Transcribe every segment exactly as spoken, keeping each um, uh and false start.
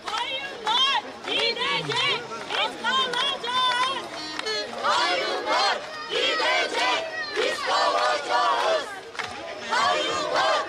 Koyunlar gidecek, biz kalacağız. Koyunlar gidecek, biz kalacağız. Koyunlar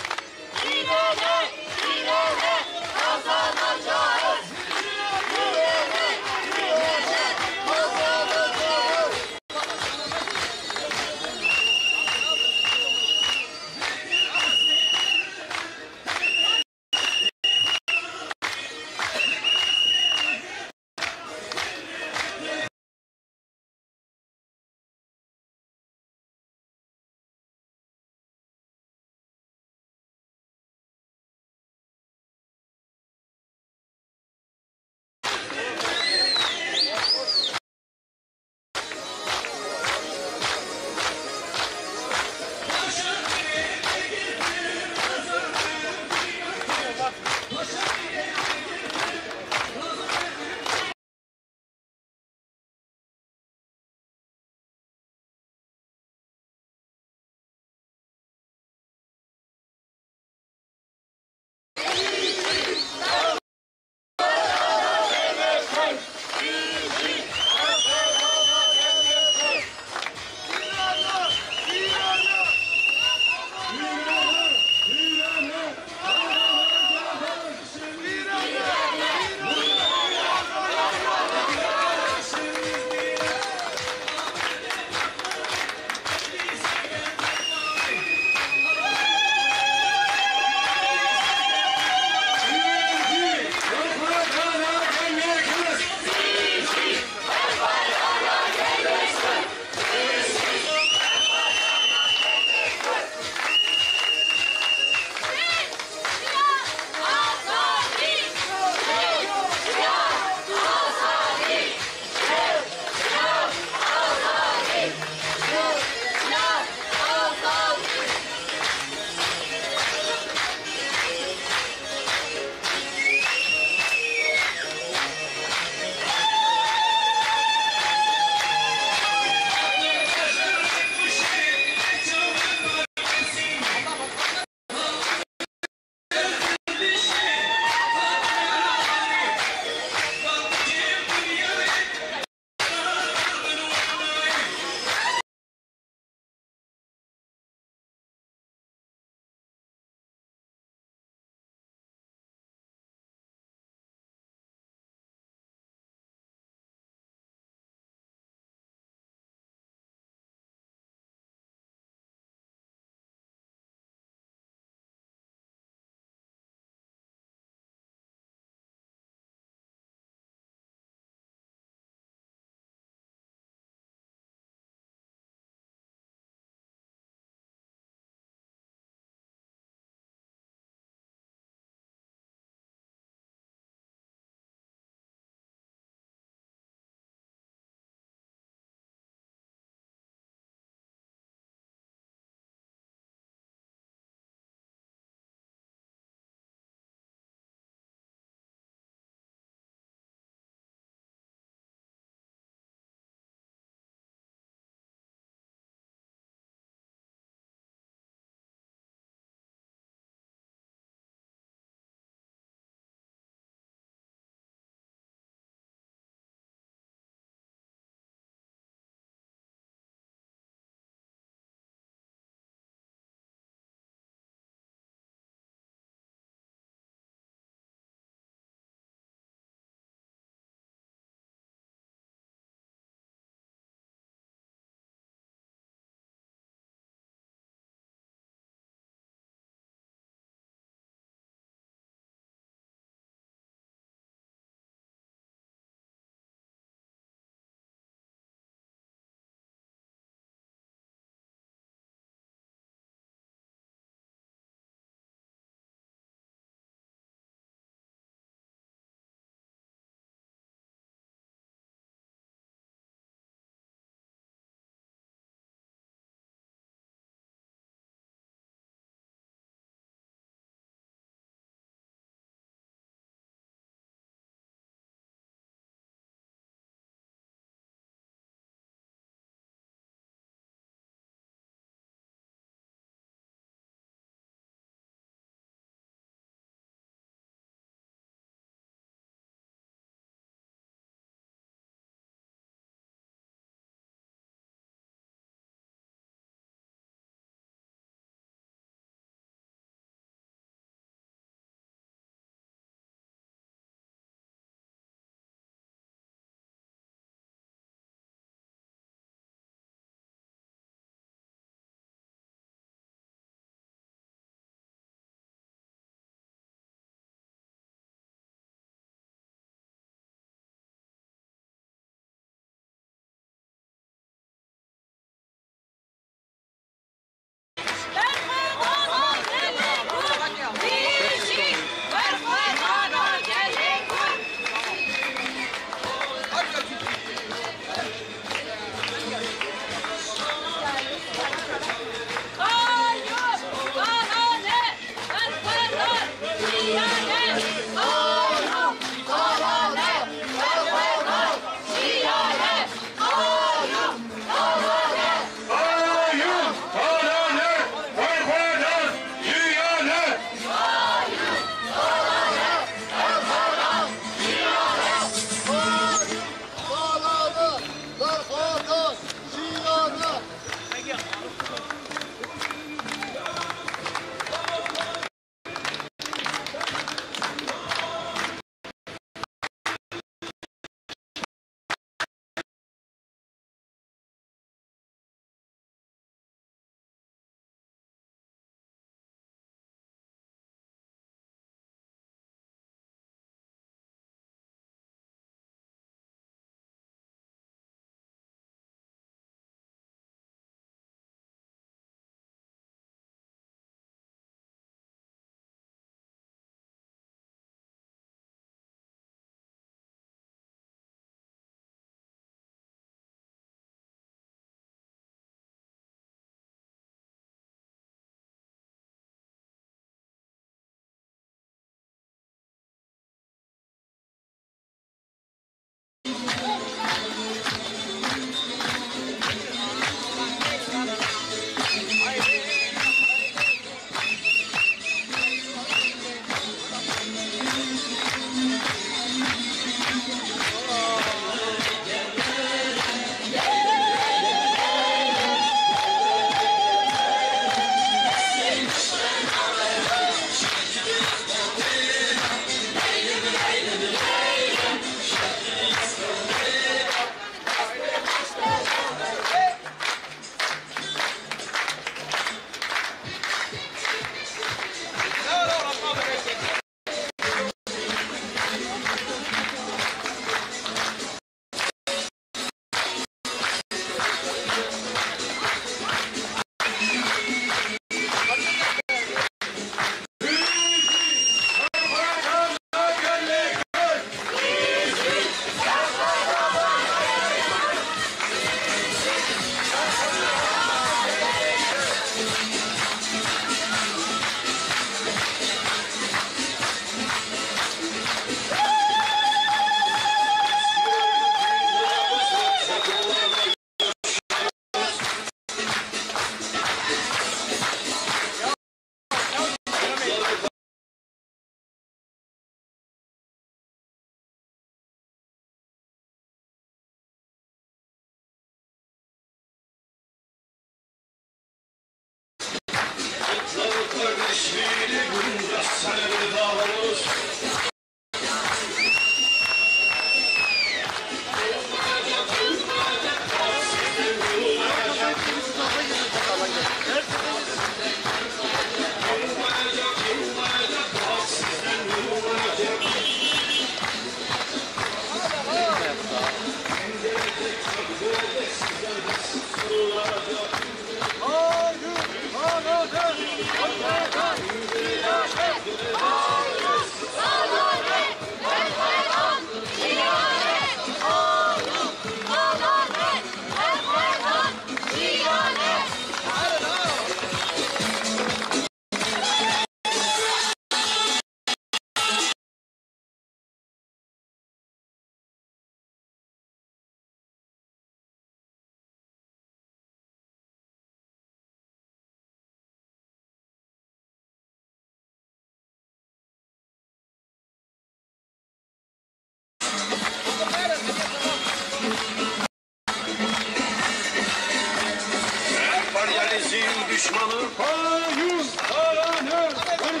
Emperyalizm düşmanı. Hain, hain,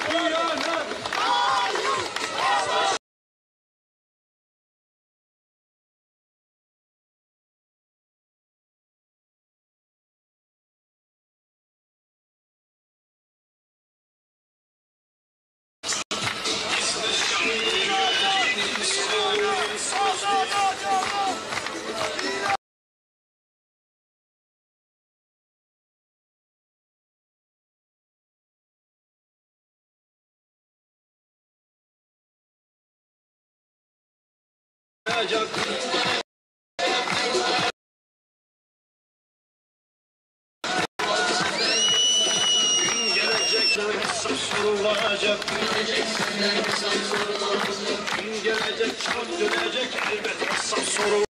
hıyanet. Gün gelecek, hesap sorulacak. Gün gelecek, çark dönecek, elbet hesap sorulacak.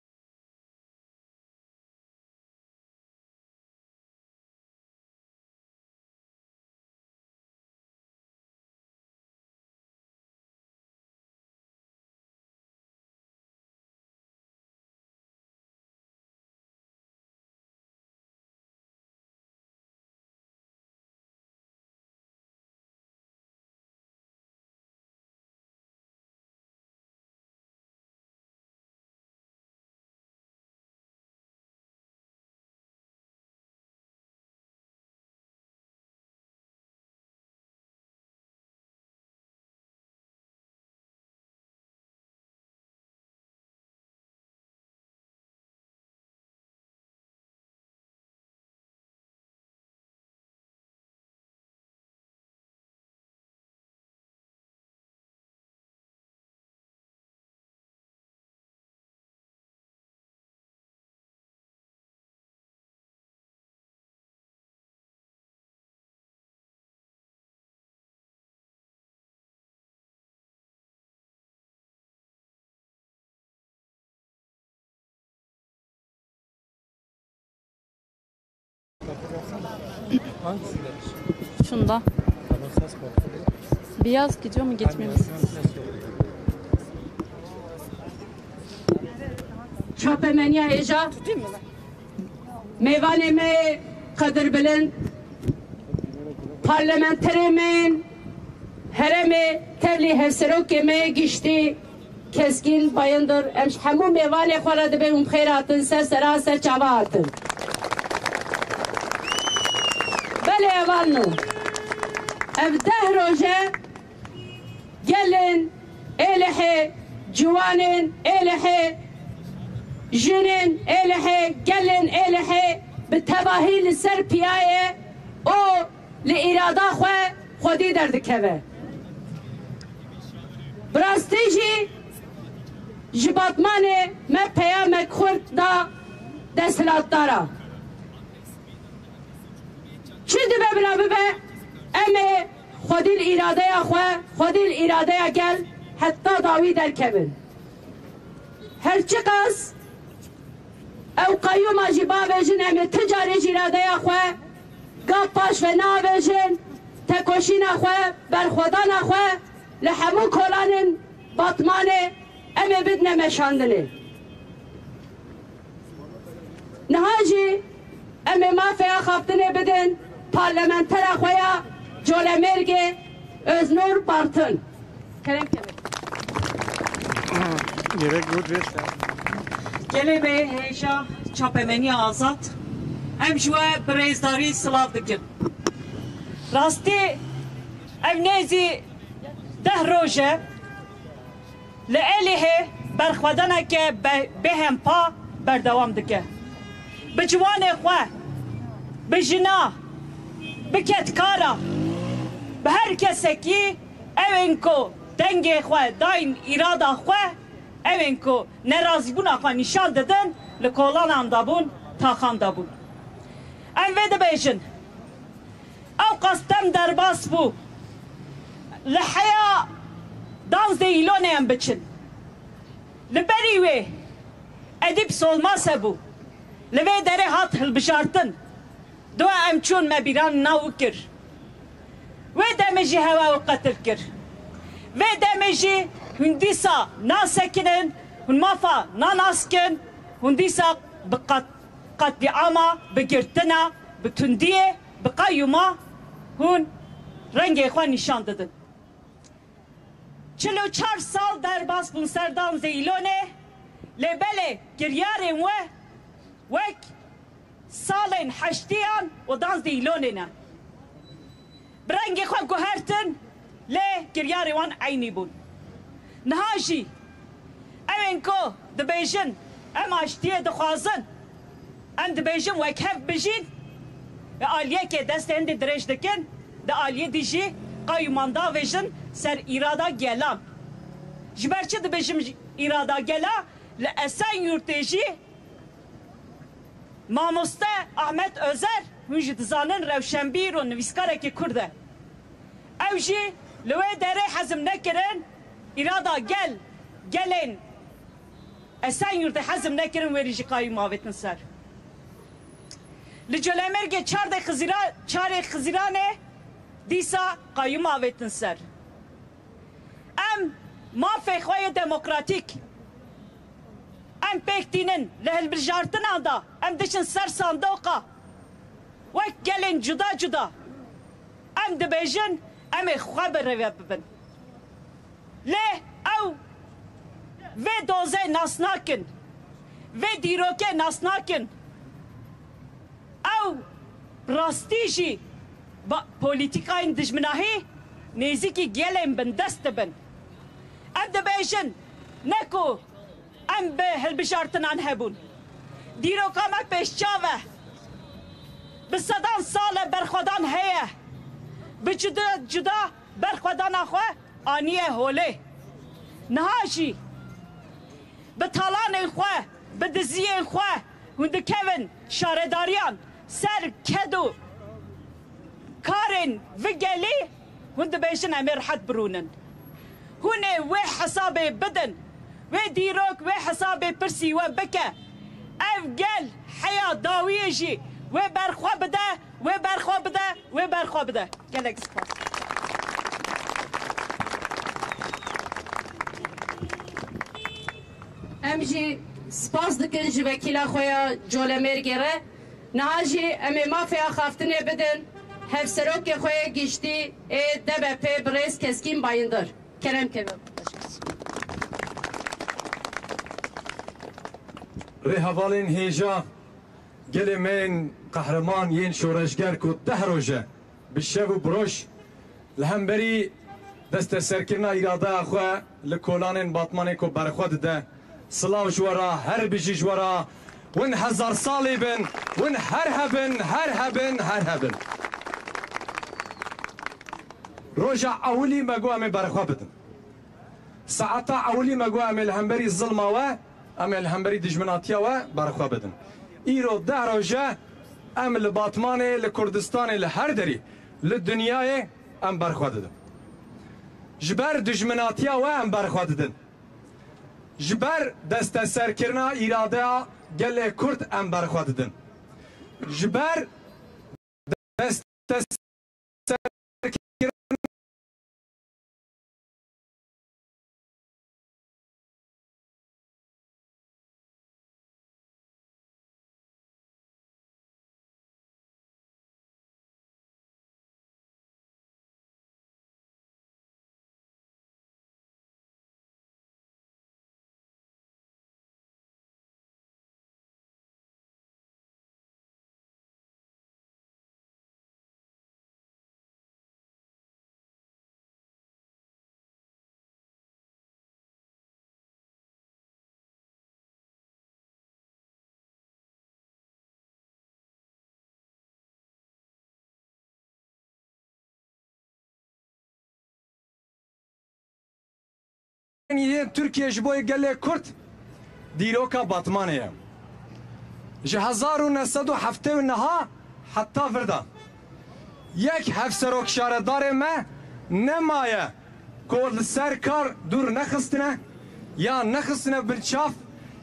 Şunda. Beyaz gidiyor mu, gitmiyor mu? Çapemeniya hêja. Mêvanê me qedirbilind, parlamenterê me yên herêmê, tevlî hevserokê me yê giştî, Keskîn Bayindir, em ji hemû mêvanê xwe re dibê hûn bi xêr hatin, ser sera, ser çava hatin. Belê hevalno, ev deh roj e gelên Êlihê, ciwanên Êlihê, jinên Êlihê, gelên Êlihê bi tevahî li ser piya ye û li îrada xwe xwedî derdikeve. Bi rastî jî ji Batmanê me peyamek xurt da desthilatdara. Çi dibe bila bibe, em ê xwedî li îradeya xwe, xwedî li îradeya gel heta dawî derkevin. Her çiqas ew qeyûma jî bavêjin, em ê ti carê ji îradeya xwe gap paş ve navêjin, tekoşîna xwe, berxwedana xwe li hemû kolanên Batmanê em ê bidine meşandinê. Niha jî em ê mafê axaftinê bidin parlamentera xwe ya Colemêrgê Öznur Bartın. Kerem kevin. Gerek yok, rêz. Gelê me hêja çapemeniya azad, em ji we bi rêzdarî silav dikin. Rastî ev nêzî deh roj e. Li Êlihê berxwedaneke be-, bêhempa berdewam dike. Bi ciwanê xwe, bi jina, bi kedkara, bi her kesekî, ew ên ku dengê xwe dayîn îrada xwe, ew ên ku nerazîbûna xwe nîşan didin, li kolanan de bûn, taxan de bûn. Em vê dibêjin. Ewqas dem derbas bû. Li heya danzdê îlonê em biçin. Li berî wê Edîp Solmase bû. Li vê derê hat hilbijartin. Dua em çûn me bîran na wî kir. Wê demê jî hewa wî qetil kir. Vê demê jî hûn dîsa nasekinin, hûn mafa nanaskin, hûn dîsa bi qat-, qetlîama, bi girtina, bi tundiyê, bi qeyûma hûn rengê xwe nîşan didin. Çil û çar sal derbas bûn ser danzê îlonê, lê belê kiryarên we wek salên heştiyan û danzê îlonê ne. Bi rengê xwe guhertin, lê kiryarê wan eynî bûn. Niha jî ew ên ku dibêjin em aştiyê dixwazin, em dibêjin wekhev bijîn, li aliyekê destê hindê dirêj dikin, di aliyê dî jî qeyûman davêjin ser îrada gelan. Ji ber çi dibêjim îrada gela? Li Esenyurtê jî Mamoste Ahmet Özer, hûn jî dizanin, rewşenbîr û nivîskarekî kurd e. Ew jî li wê derê hezm nekirin, îrada gel, gelên Esenyurtê hezm nekirin, wêrî jî qeyûm avêtin ser. Li Colemêrgê çardê Xizîra-, çarê Xizîranê dîsa qeyûm avêtin ser. Em mafê xwe yê demokratîk em pêk tînin, li hilbijartinan de em diçin ser sandoqa wek gelên cuda cuda. Em dibêjin, em ê xwe bi rêve bibin. Lê ew vê dozê nas nakin, vê dîrokê nas nakin. Ew rastî jî ba-, polîtîkayên dijminahî nêzîkî gelên bindest dibin. Em dibêjin, ne ku em bi hilbijartinan hebûn. Dîroka me pêşçav e. Bi sedan sal e berxwedan heye. Bi cuda cuda berxwedana xwe aniye holê. Niha jî bi talanên xwe, bi diziyên xwe hûn dikevin şaredariyan ser ked û karên vî gelî, hûn dibêjin em ê rihet birûnin. Hûn ê wê hesabê bidin, wê dîrok wê hesabê pirsî we bike. Ev gel heya dawiyê jî Wê berxwe bide, wê berxwe bide, wê berxwe bide. Gelek spas. Em jî spas dikin ji wekîla xwe ya Colemêrgê re. Niha jî em ê mafê axaftinê bidin hevserokê xwe yê giştî ê D B P birêz Keskîn Bayindir. Kerem ke. Rêhevalên hêja gelê me yên qehreman yên şoreşger ku deh roj e bi şev û bi roj li hemberî desteserkirina îradeya xwe li kolanên Batmanê ku berxwe dide, silav ji we re, her bijî ji we re, win hezar salî bin, win her hebin, her hebin, her hebin. Roja ewilî me got em ê berxwe bidin. Saeta ewilî me got em ê li hemberî zilma we, em ê li hemberî dijminatiya we berxwe bidin. Îro deh roj e em li Batmanê, li Kurdistanê, li her derî, li dinyayê em berxwe didin. Ji ber dijminatiya we em berxwe didin. Ji ber desteserkirina îradeya gelê Kurd em berxwe didin. Ji ber desteserkirina Yên Tirkiye ji bo yê gelê Kurd dîroka Batmanê ye. Ji hezar û neh sed û heftê û neh heta vir de yek hevserok şaredarê me nemaye ku li ser kar dûr nexistine, ya nexistine bin çav,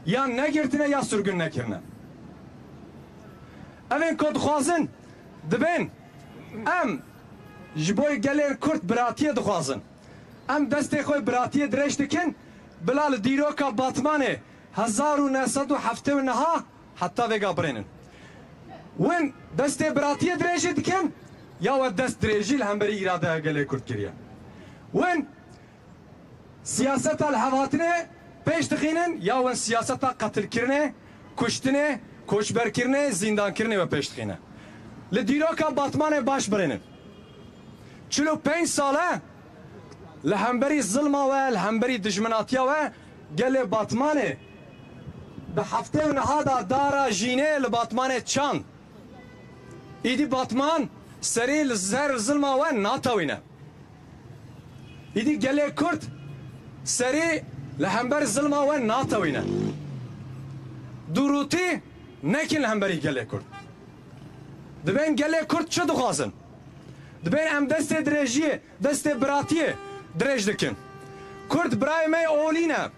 ya negirtine ya sirgûn nekirine. Evên ku dixwazin dibên em ji bo gelên Kurd biratiyê dixwazin. Em destê xwe biratiyê dirêj dikin, bila li dîroka Batmanê hezar û neh sed û heftê û neh heta vêga birênin. Win destê biratiyê dirêjî dikin, ya we dest dirêjî li hemberî îradeya gelê Kurd kiriye. Win siyaseta li hev hatinê pêş dixînin, ya win siyaseta qetilkirinê, kuştinê, koçberkirinê, zîndankirinê we pêş dixîne. Li dîroka Batmanê baş birênin. Çil û pênc sal e li hemberî zilma we, li hemberî dijminatiya we gelê Batmanê di heftê û neha de dara jînê li Batmanê çand. Îdî Batman serî li ser zilma we natewîne. Îdî gelê Kurd serî li hember zilma we natewîne. Dûrûtî nekin li hemberî gelê Kurd. Dibên gelê Kurd çi dixwazin? Dibên em destê dirêjiyê, destê biratiyê dirêj dikin. Kurd birayê me yê olî ne.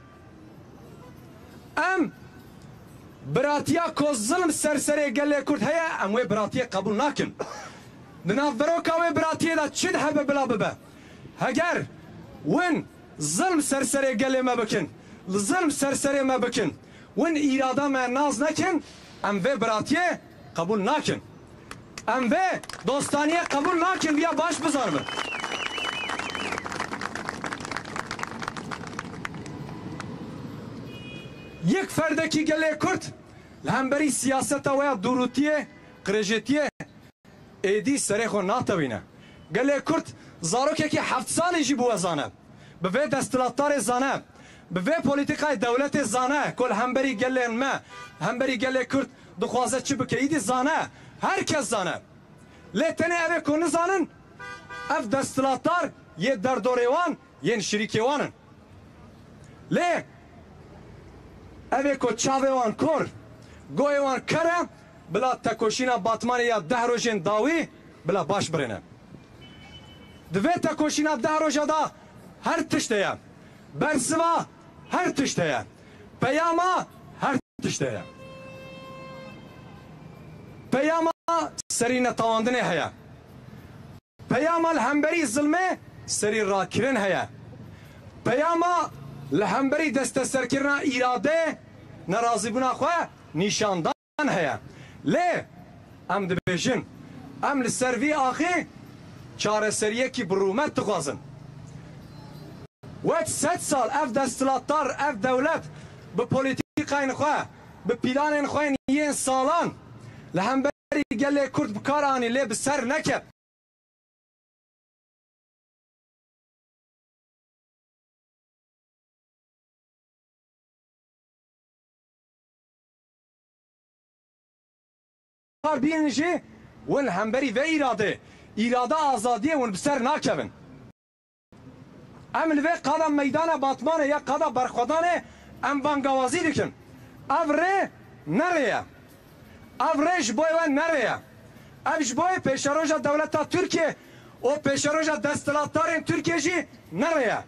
Em biratiya ku zilm ser serê gelê Kurd heye, em wê biratiyê qebûl nakin. Di navberoka wê biratiyê de çi hebe bila bibe. Heger win zilm ser serê gelê me bikin, zilm ser serê me bikin, win îrada me nas nekin, em vê biratiyê qebûl nakin. Em vê dostaniyê qebûl nakin, viya baş bizanibin. Yek ferdekî gelê Kurd li hemberî siyaseta we ya dûrûtiyê, qirêjetiyê êdî serê xwe natewîne. Gelê Kurd zarokekî heft salî jî bi we zane. Bi vê desthilatdarê zane. Bi vê polîtîkayê dewletê zane ku li hemberî gelên me, hemberî gelê Kurd dixwaze çi bike. Îdî zane. Her kes zane. Lê tenê ev ê ku nizanin, ev desthilatdar yê derdorê wan, yên şirîkê wan in. Lê ev ê ku çavê wan kor, goyê wan ker e, bila tekoşîna Batmanê ya deh rojên dawî bila baş birêne. Di vê tekoşîna deh roja de her tişt heye. Bersiva her tişt heye. Peyama her tişt heye. Peyama serî netewandinê heye. Peyama li hemberî zilmê serî rakirin heye. Peyama li hemberî desteserkirina îradeyê nerazîbûna xwe nîşandan heye. Lê em dibêjin, em li ser vî axê çareseriyekî bi rûmet dixwazin. Wek sed sal ev desthilatdar, ev dewlet bi polîtîkayên xwe, bi pîlanên xwe yên salan li hemberî gelê Kurd bi kar anî, lê bi ser neket. Kar bînin jî, win li hemberî vê îradê, îrada azadiyê, win bi ser nakevin. Em li vê qada meydana Batmanê ya qada berxwedanê em bangawazî dikin. Ev rê ne rê ye. Ev rê ji bo we ne rê ye. Ev ji bo pêşeroja dewleta Tirkiye û pêşeroja desthilatdarên Tirkiye jî ne rê ye.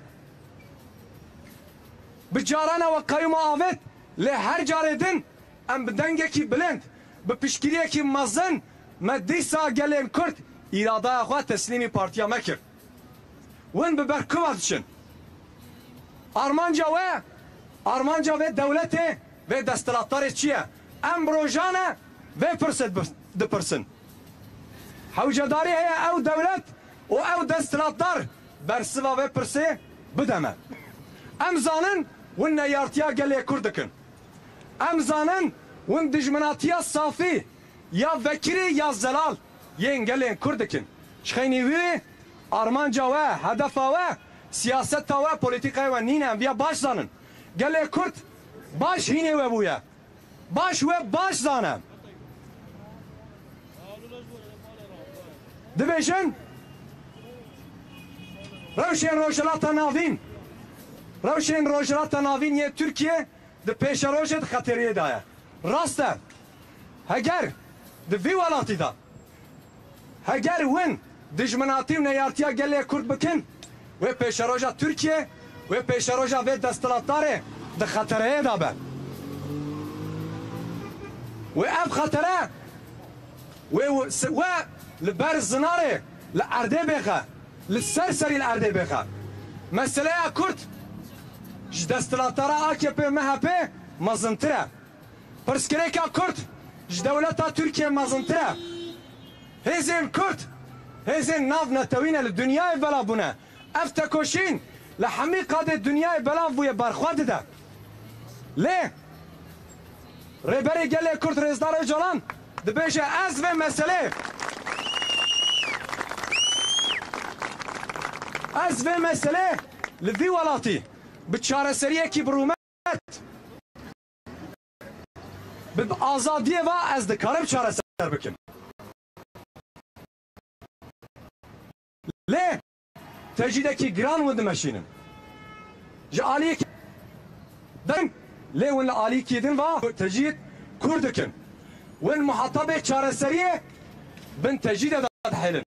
Bi carana we qeyûma avêt, lê her carê din em bi dengekî bilind, bi piştgiriyekî mezin me dîsa gelên Kurd îradaya xwe teslîmî partiya me kir. Win bi ber ku ve diçin? Armanca we, armanca vê dewletê, vê desthilatdarê çi ye? Em bi rojane vê pirsê dipirsin. Hewcedarî heye ew dewlet û ew desthilatdar bersiva vê pirsê bide me. Em zanin win neyartiya gelê Kurd dikin. Em zanin win dijminatiya safî ya vekirî ya zelal yên gelên Kurd dikin. Ji xeynî wî armanca we, hedefa we, siyaseta we, polîtîkaya we nîne. Em viya baş zanin. Gelê Kurd baş hînê we bûye. Baş we baş zane. Dibêjin, rewşên Rojhilata Navîn, rewşên Rojhilata Navîn yê Tirkiye di pêşerojê, di xeteriyê de ye. Rast e. Heger di vî welatî de, heger win dijminatî û neyartiya gelê Kurd bikin, wê pêşeroja Tirkiye, wê pêşeroja vê desthilatdarê di xetereyê de be. Wê ev xetere, wê w-, s-, we li ber zinarê li erdê bêxe, li ser serî li erdê bêxe. Meseleya Kurd ji desthilatdara A K P, M H P mezintir e. Pirsgirêka Kurd ji dewleta Tirkiye mezintir e. Hêzên Kurd, hêzên navnetewî ne, li dinyayê belav bûne. Ev tekoşîn li hemî qadê dinyayê belav bûye, berxwe dide. Lê Rêberê Gelê Kurd Rêzdar Ocalan dibêje, ez vê meselê, ez vê meselê li vî welatî bi çareseriyekî bi rûmet, bi, bi azadiyê ve ez dikarim çareser bikim. Lê tecrîdekî giran win dimeşînin. Ji aliyekî din, lê win li aliyekî din ve tecrîd kûr dikin. Win muhatabê çareseriyê bin tecrîdê de dihêlin.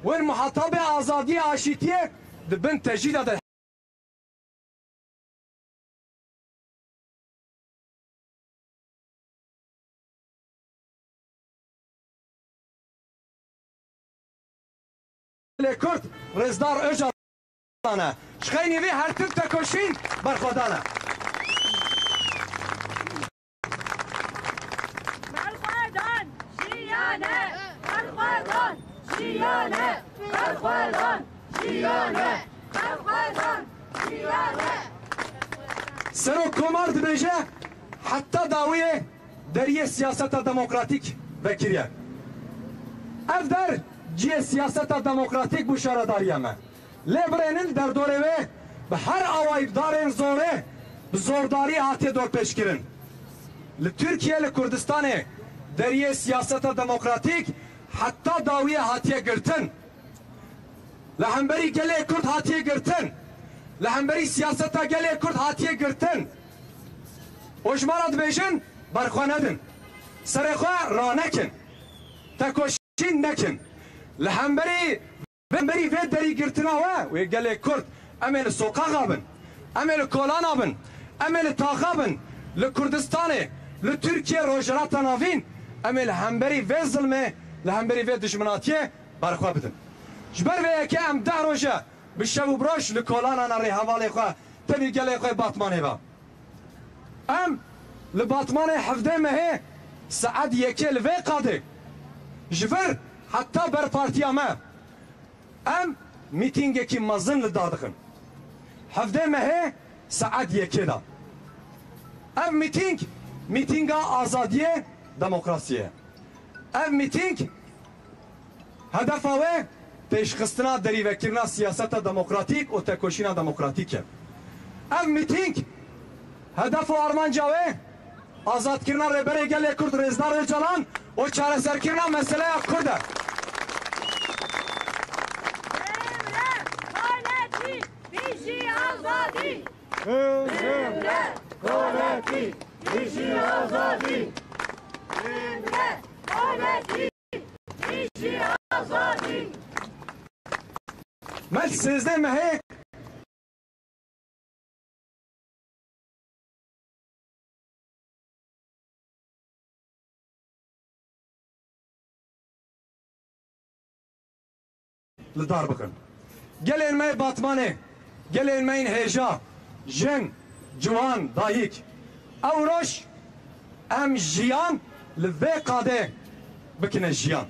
Win muhatabê azadiyê, aşîtiyê di bin tecrîdê de Lê Kurd Rêzdar Ocalan e. Ji xeynî vî her tim tekoşîn berxwedan e. Berxwedan jiyan e! Berxwedan jiyan e! Berxwedan jiyan e! Berxwedan jiyan e! Serok Komar dibêje, heta dawiyê deriyê siyaseta demokratîk vekiriye. Ev der cihê siyaseta demokratîk bû şaredariya me. Lê birênin derdorê wê bi her awayî bi darên zorê, bi zordarî hatiye dorpêçkirin. Li Tirkiye, li Kurdistanê deriyê siyaseta demokratîk heta dawiyê hatiye girtin. Li hemberî gelê Kurd hatiye girtin. Li hemberî siyaseta gelê Kurd hatiye girtin. Û ji me re dibêjin, berxwe nedin. Serê xwe ranekin. Tekoşîn nekin. Li hemberî Hemberî vê derîgirtina we, wê gelê Kurd, em ê li soqaxa bin, em ê li kolana bin, em ê li taxa bin, li Kurdistanê, li Tirkiye, Rojhilata Navîn, Em ê li hemberî vê zilmê, li hemberî vê dijminatiyê berxwe bidin. Ji ber vê yekê em deh roj e bi şev û bi roj li kolana rêhevalê xwe, tevî gelê xwe Batmanê ve. Em li Batmanê hevdê mehê saet yekê li vê qadê ji vir heta ber partiya me em mîtîngekî mezin li dar dixin. Hevdê mehê saet yekê de. Ev mîtîng, mîtînga azadiyê, demokrasiyê ye. Ev mîtîng hedefa wê pêşxistina derîvekirina siyaseta demokratîk û tekoşîna demokratîk e. Ev mîtîng hedef û armanca wê azadkirina Rêberê Gelê Kurd Rêzdar Ocalan û çareserkirina meseleya Kurd e. Himret, koletî, dijî azadî! Himret, koletî, dijî azadî! Himret, koletî, dijî azadî! Me sêzdeh mehê li dar bixin. Gelên me yê Batmanê, gelên me yên hêja, jin, ciwan, dayik. Ew roj em jiyan li vê qadê bikine jiyan.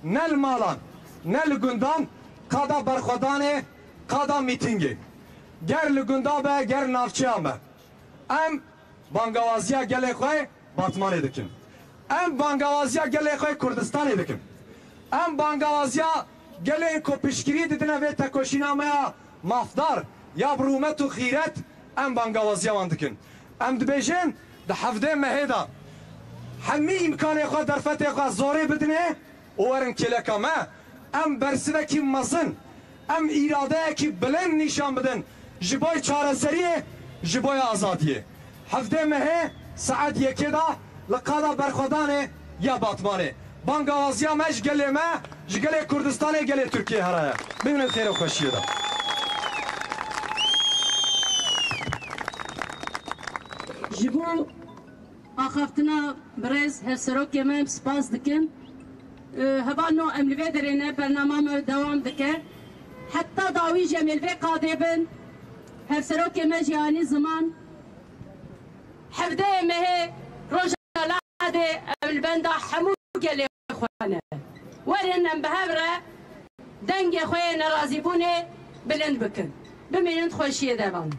Ne li malan, ne li gundan, qada berxwedanê, qada mîtîngê. Ger li gunda be, ger navçeya me. Em bangawaziya gelê xwe Batmanê dikin. Em bangawaziya gelê xwe Kurdistanê dikin. Em bangawaziya gelên ku piştgirî didine vê tekoşîna me ya mafdar ya bi rûmet û xîret, em bangawaziya wan dikin. Em dibêjin di hevdê mehê de hemî îmkanê xwe, derfetê xwe zorê bidinê û werin kêleka me. Em bersivekî mezin, em îradeyekî bilind nîşan bidin ji bo çareseriyê, ji bo azadiyê. Hevdê mehê saet yekê de li qada berxwedanê ya Batmanê. Bangawaziya me ji gelê me, ji gelê Kurdistanê, gelê Tirkiyê here ye. Bimînin xêr û xweşiyê de. Ji bo axaftina birêz hevserokê me em spas dikin. Hevalno, em li vê derê ne, bernama me dewam dike. Heta dawî jî em ê li vê qadê bin. Hevserokê me Cîhanî Ziman, hevdeyê mehê roja Ladê, em li benda hemû gelê xwe ne. Werin em bi hev re dengê xwe yê nerazîbûnê bilind bikin. Bimînin di xweşiyê de, hevalno.